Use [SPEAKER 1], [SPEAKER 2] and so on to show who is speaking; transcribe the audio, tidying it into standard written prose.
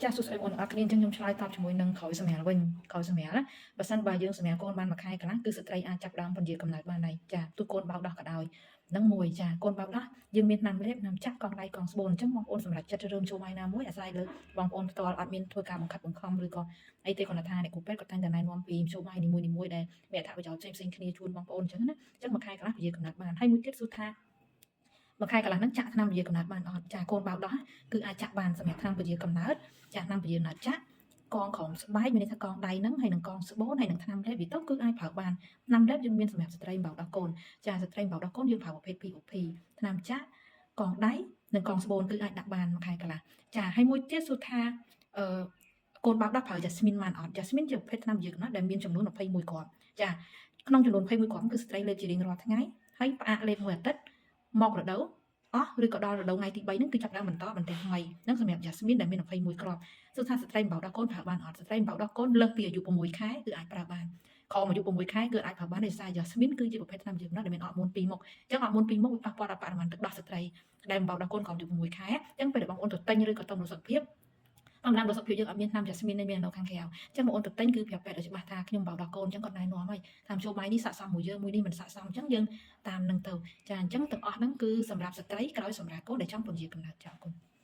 [SPEAKER 1] ចាសួស្តីបងប្អូនទាំងអស់គ្នាអញ្ចឹងខ្ញុំឆ្លើយតបជាមួយនឹងក្រោយសម្រាលវិញក្រោយសម្រាលណាបើសិនបើយើងសម្រាលកូនបានមួយខែកន្លះគឺស្ត្រីអាចចាប់ផ្ដើមពន្យាកំណើតបានហើយចាទោះកូនបោកដោះក៏ដោយនឹងមួយចាកូនបោកដោះយើងមានថ្នាំលេបថ្នាំចាក់កង់ដៃកង់ស្បូនអញ្ចឹងបងប្អូនសម្រាប់ចិត្តរើមចូលបាយណាមួយអាស្រ័យលើបងប្អូនផ្ទាល់អត់មានធ្វើការបង្ខិតបង្ខំឬក៏អីទេគ្រាន់តែថាអ្នកគ្រូពេទ្យក៏តែងតែណែនាំពីមធ្យោបាយនីមួយៗដែលមានអត្ថប្រយោជន៍ផ្សេងៗគ្នាជូនបងប្អូនអញ្ចឹងណាអញ្ចឹងមួយខែកន្លះពន្យាកំណើតបានហើយមួយទៀតសួរថាមួយខែកន្លះហ្នឹងចាក់ថ្នាំពន្យាកំណើតបានអត់ចាកូនបោកដោះគឺអាចចាក់បានសម្រាប់ថ្នាំពន្យាកំណើតចាក់ថ្នាំពន្យាកំណើតចាក់កងក្រោមស្បែកមានន័យថាកងដៃហ្នឹងហើយនឹងកងស្បូនហើយនឹងថ្នាំលេបវាទៅគឺអាចប្រើបានថ្នាំលេបយើងមានសម្រាប់ស្ត្រីបោកដោះកូនចាស្ត្រីបោកដោះកូនយើងប្រើប្រភេទ POP ថ្នាំចាក់កងដៃនិងកងស្បូនគឺអាចដាក់បានមួយខែកន្លះចាហើយមួយទៀតសួរថាអឺកូនបោកដោះប្រើ Jasmine បានអត់ Jasmine ជាប្រភេទថ្នាំយើងណាដែលមានចំនួន21គ្រាប់ចាក្នុងចំនួន21គ្រាប់គឺស្ត្រីលេបជារៀងរាល់ថ្ងៃហើយផ្អាកលេបមួយអាទិត្យមករដូវអស់ឬក៏ដល់រដូវថ្ងៃទី3ហ្នឹងគឺចាប់ដើមបន្តបន្ទះថ្មីហ្នឹងសម្រាប់ Jasmine ដែលមាន21គ្រាប់សួរថាស្ត្រីបោកដោះកូនប្រើបានអត់ស្ត្រីបោកដោះកូនលើសពីអាយុ6ខែគឺអាចប្រើបានក្រោមអាយុ6ខែគឺអាចប្រើបានដោយសារ Jasmine គឺជាប្រភេទថ្នាំយើងណាដែលមានអរម៉ូន2មុខអញ្ចឹងអរម៉ូន2មុខវាប៉ះពាល់ដល់បរិមាណទឹកដោះស្ត្រីដែលបោកដោះកូនក្រោមអាយុ6ខែអញ្ចឹងពេលដែលបងប្អូនទៅទិញឬក៏ទៅរកសុខភាពធម្មតាសុខភាពយើងអត់មានថ្នាំ Jasmine ទេមាននៅខាងក្រៅអញ្ចឹងបងប្អូនទៅទិញគឺប្រាប់ពេទ្យឲ្យច្បាស់ថាខ្ញុំបោកដោះកូនអញ្ចឹងគាត់ណែនាំហើយតាមចូលបាយនេះស័ក្តិសមមួយយើងមួយនេះមិនស័ក្តិសមអញ្ចឹងយើងតាមនឹងទៅចាអញ្ចឹងទាំងអស់ហ្នឹងគឺសម្រាប់ស្ត្រីក្រោយសម្រាប់កូនដែលចង់ពន្យាកំណើតចាអរគុណ។